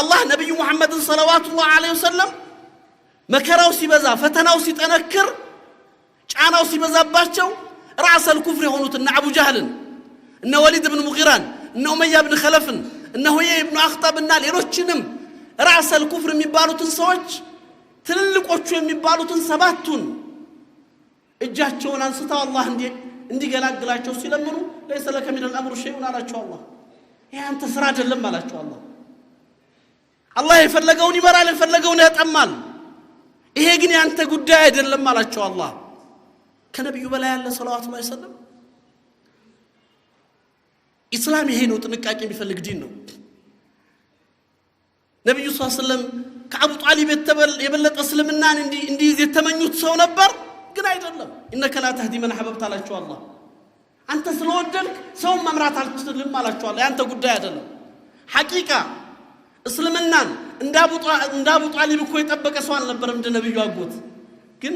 አላህ ነቢዩ ሙሐመድን صلوات الله عليه وسلم መከራው ሲበዛ፣ ፈተናው ሲጠነክር፣ ጫናው ሲበዛባቸው رأس الكفر የሆኑት እነ አቡ ጃህልን፣ እነ ወሊድ ብን ሙጊራን፣ እነ ኡመያ ብን ኸለፍን፣ እነ ሁየይ ብኑ አኽጠብና ሌሎችንም رأس الكفر የሚባሉትን ሰዎች፣ ትልልቆቹ የሚባሉትን ሰባቱን እጃቸውን አንስተው አላህ እንዲገላግላቸው ሲለምኑ ليس لك من الأمر شيء አላቸው አላህ። ይህ አንተ ስራ አይደለም አላቸው አላህ። አላህ የፈለገውን ይመራል፣ የፈለገውን ያጠማል። ይሄ ግን ያንተ ጉዳይ አይደለም አላቸው አላህ። ከነቢዩ በላይ ያለ صلوات الله وسلم። ኢስላም ይሄ ነው፣ ጥንቃቄ የሚፈልግ ዲን ነው። ነቢዩ ስ ሰለም ከአቡ ጣሊብ የበለጠ እስልምናን እንዲይዝ የተመኙት ሰው ነበር፣ ግን አይደለም። إنك لا تهدي من أحببت አላቸው አላህ። አንተ ስለወደድክ ሰውን መምራት አልችልም አላቸው አላህ። ያንተ ጉዳይ አይደለም። حقيقة እስልምናን እንደ አቡ ጣሊብ እኮ የጠበቀ ሰው አልነበረም እንደ ነቢዩ አጎት። ግን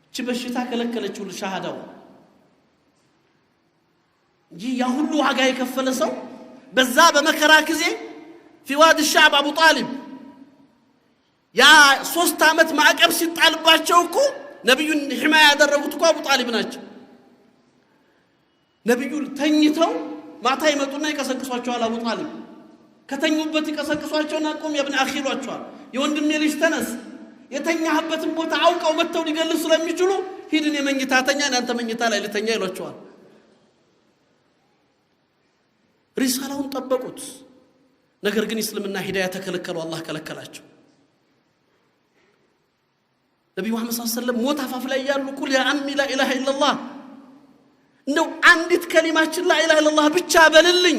እቺ በሽታ ከለከለችው ሻሃዳው እንጂ ያ ሁሉ ዋጋ የከፈለ ሰው በዛ በመከራ ጊዜ في وادي الشعب አቡ ጣሊብ ያ 3 ዓመት ማዕቀብ ሲጣልባቸው እኮ ነቢዩን حماية ያደረጉት እኮ አቡ ጣሊብ ናቸው። ነቢዩ ተኝተው ማታ ይመጡና ይቀሰቅሷቸዋል። አቡ ጣሊብ ከተኙበት ይቀሰቅሷቸውና قم يا ابن أخي ይሏቸዋል። የወንድሜ ልጅ ተነስ፣ የተኛህበትን ቦታ አውቀው መጥተው ሊገልህ ስለሚችሉ ሂድ፣ እኔ መኝታ ተኛ፣ አንተ መኝታ ላይ ልተኛ ይሏቸዋል። ሪሳላውን ጠበቁት። ነገር ግን እስልምና ሂዳያ ተከለከሉ። አላህ ከለከላቸው። ነቢዩ መሐመድ صلى الله عليه وسلم ሞት አፋፍ ላይ ያሉ قل يا عمي لا إله إلا الله፣ እንደው አንዲት ከሊማችን لا إله إلا الله ብቻ በልልኝ፣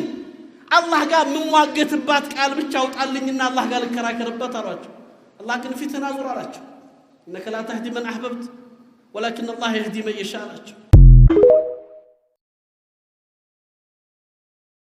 አላህ ጋር የምሟገትባት ቃል ብቻ አውጣልኝና አላህ ጋር ልከራከርበት አሏቸው። አላህ ግን ፊትህን አዙር አላቸው። إنك لا تهدي من أحببت ولكن الله يهدي من يشاء አላቸው።